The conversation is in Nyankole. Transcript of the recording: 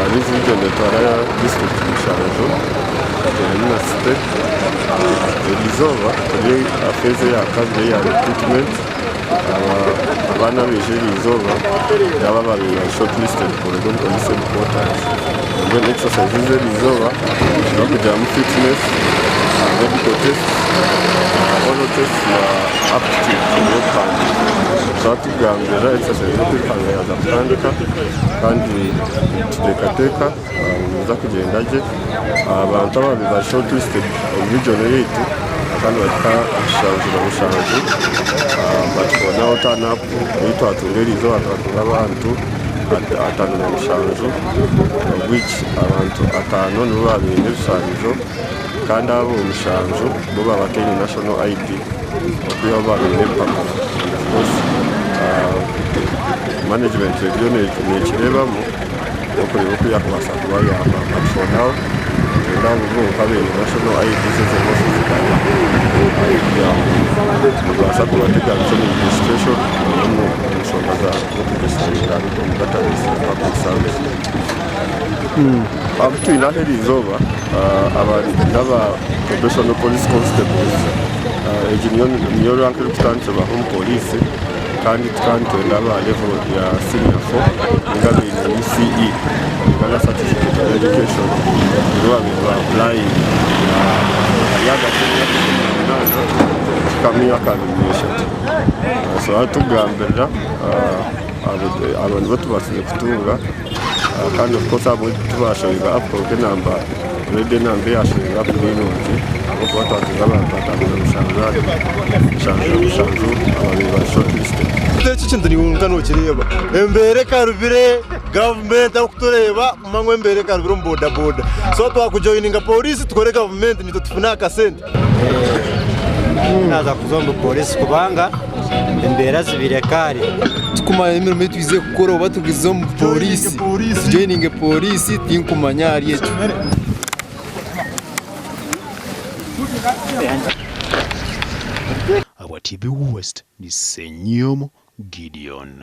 Rwizi region netwara disiturikiti mushanju erimu na city. Eriizooba turi aha feezi eyakabiri eya recruitment. Abaana abaija eriizooba n'abo ababaire bari shortlisted kuruga omu police headquarters. Mbwenu exercises ez'eriizooba n'okugiramu fitness, medical tests, oral tests na aptitude ey'okuhandiika. So hati Tugambirira exercise y'okwirukanga yaaza kutandika kandi nituteekateeka ngu nibiza kugyenda gye. Abantu ababaire bari shortlisted omu region eyaitu bakaba nibahika 77 but for now turn up ei twatunga eriizooba twatunga abantu 57 of which abantu ataano nibo babaire baine ebisaanizo kandi abo mushanju bo baaba bataine national ID. Okwihaho baaba baine ebipapura and of course management eriyo nekireebamu okureeba oku yakubaasa kubayamba but for now nitwenda ngu bo nka abaine national IDs eziriho physically kugira ngu nibabaasa kubateganisa omu registration n'omu nshonga z'okuregisteringa omu database ya public service. Abu twine aha eriizooba aba n'aba probational police constables. Egi niyo rank erikutandikirwaho omu pooriisi kandi tukaba nitwenda aba level ya senior four ninga abaine UCE Uganda Certificate of Education nibo babaire ba apurayinga. Bari ahagati y'emyaka 18 kuhika omu myaka 23. So hati tukugambirira abo nibo tubaasize kutunga. Kandi of course abamwe tibashowinga up kwonka enamba already enamba eyashowinga up ni nungi ahabw'okuba twatunga abantu 5 na 7 na 7 ababaire bari short listed. Eki ekintu niiwe wenka nokireeba embeera ekarubire gavumenti ahu kutureeba kumanya ngu embeera ekarubire omu boda boda so twakujoyininga pooriisi tukore gavumenti naitwe tufune akasente. Naaza kuza omu pooriisi kubanga embeera zibaire kare. Tikumanya emirimo ei twizire kukora oba tugize omu pooriisi tujoyininge pooriisi tinkumanya ahari ekyo. Ahabwa TV West ni Ssenyomo Gideon.